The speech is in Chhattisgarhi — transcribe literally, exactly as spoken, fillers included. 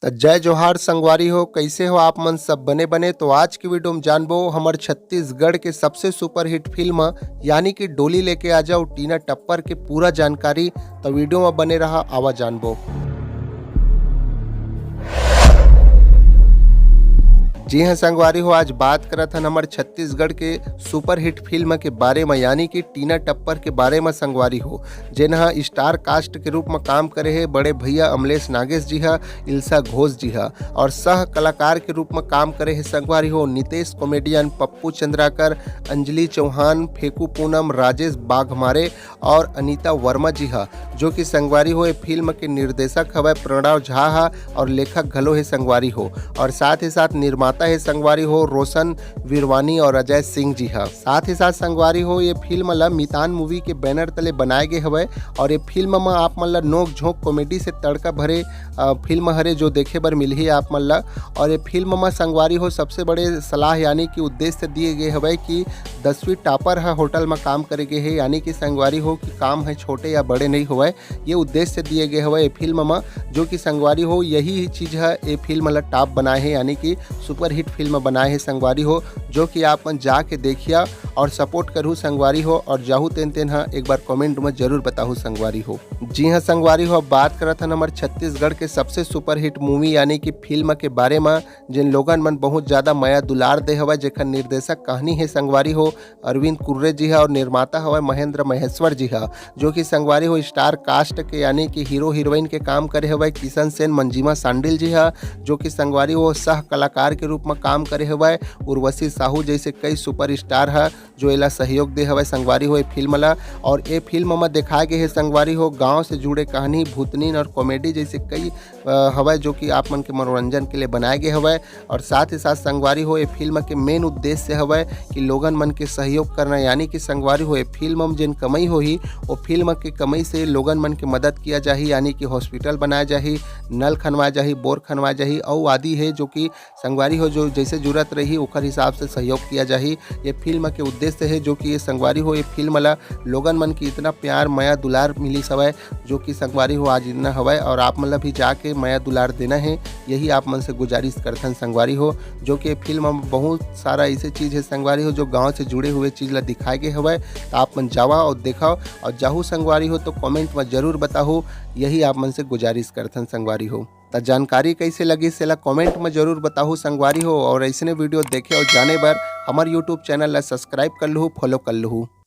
त जय जोहार संगवारी हो, कैसे हो आप मन? सब बने बने। तो आज की वीडियो में जानबो हमर छत्तीसगढ़ के सबसे सुपरहिट फिल्म यानी कि डोली लेके आ जाओ टीना टप्पर के पूरा जानकारी। तो वीडियो में बने रहा, आवा जानबो। जी हाँ संगवारी हो, आज बात करत हन हमर छत्तीसगढ़ के सुपरहिट फिल्म के बारे में, यानी कि टीना टप्पर के बारे में संगवारी हो, जेन ह स्टार कास्ट के रूप में काम करे हे बड़े भैया अमलेश नागेश जी ह, इल्सा घोष जी ह, और सह कलाकार के रूप में काम करे हे संगवारी हो नितेश कॉमेडियन, पप्पू चंद्राकर, अंजलि चौहान, फेकू पूनम, राजेश बाघमारे और अनीता वर्मा जी ह, जो कि संगवारी हो ये फिल्म के निर्देशक हवय प्रणव झा ह और लेखक घलो हे संगवारी हो, और साथ ही साथ निर्माता हे संगवारी हो रोशन वीरवानी और अजय सिंह जी ह। साथ ही साथ संगवारी हो ये फिल्म ल मितान मूवी के बैनर तले बनाए गे हवय और ये फिल्म म आप मन ल नोक झोंक कॉमेडी से तड़का भरे अ, फिल्म हरे जो देखे बर मिलही आप मन ल। और ये फिल्म म संगवारी हो सबसे बड़े सलाह यानी कि उद्देश्य दिए गे हवय कि दसवीं टॉपर ह होटल म काम करे गे हे, यानी कि संगवारी हो कि काम है छोटे या बड़े नहीं होवय, ये उद्देश्य दिए गे हवय ये फिल्म म, जो कि संगवारी हो यही चीज ह ये फिल्म ल टॉप बनाए हे, यानी कि सुपरहिट फिल्म बनाए हे संगवारी हो, जो कि आप मन जाके देखिया और सपोर्ट करहु संगवारी हो, और जाहू तेन तेन ह एक बार कमेंट म जरूर बताहू संगवारी हो। जी हाँ संगवारी हो, अब बात करत हन हमर छत्तीसगढ़ के सबसे सुपरहिट मूवी यानी कि फिल्म के बारे म, जिन लोगन मन बहुत ज्यादा मया दुलार दे हवय, जेकर निर्देशक कहानी हे संगवारी हो अरविंद कुर्रे जी ह और निर्माता हवय महेंद्र महेश्वर जी ह, जो कि संगवारी हो स्टार कास्ट के यानी कि हीरो हीरोइन के काम करे हवय किशन सेन, मंजिमा सांडिल जी ह, जो कि संगवारी हो सह कलाकार के रूप म काम करे हवय उर्वशी साहू जैसे कई सुपरस्टार ह, जो एला सहयोग दे हवय संगवारी हो ए फिल्म ला। और ए फिल्म म दिखाए गे हे संगवारी हो गांव से जुड़े कहानी, भूतनीन और कॉमेडी जैसे कई अ, हवय, जो कि आप मन के मनोरंजन के लिए बनाए गे हवय। और साथ ही साथ संगवारी हो ए फिल्म के मेन उद्देश्य हवय कि लोगन मन के सहयोग करना, यानी कि संगवारी हो ए फिल्म म जेन कमाई होही, ओ फिल्म के कमाई से लोगन मन के मदद किया जाही, यानी कि हॉस्पिटल बनाया जाही, नल खनवाए जाही, बोर खनवाए जाही, अउ आदि हे जो कि संगवारी हो जो जैसे जरूरत रही ओकर हिसाब से सहयोग किया जाही। ये फिल्म के उद्देश्य हे जो कि ये संगवारी हो ये फिल्म ला लोगन मन के इतना प्यार मया दुलार मिलिस हवय, जो कि संगवारी हो आज इतना हवय और आप मन ला भी जाके मया दुलार देना हे, यही आप मन से गुजारिश करथन संगवारी हो। जो कि ये फिल्म म बहुत सारा ऐसे चीज हे संगवारी हो जो गांव से जुड़े हुए चीज ला दिखाए गे हवय, त आप मन जावा और देखव और जाहू संगवारी हो तो कमेंट म जरूर बताहू, यही आप मन से गुजारिश करथन संगवारी हो। त जानकारी कैसे लगी सेला कमेंट म जरूर बताहू संगवारी हो, और ऐसने वीडियो देखे और जाने बर हमर यूट्यूब चैनल ला सब्सक्राइब कर लहू, फॉलो कर लहू।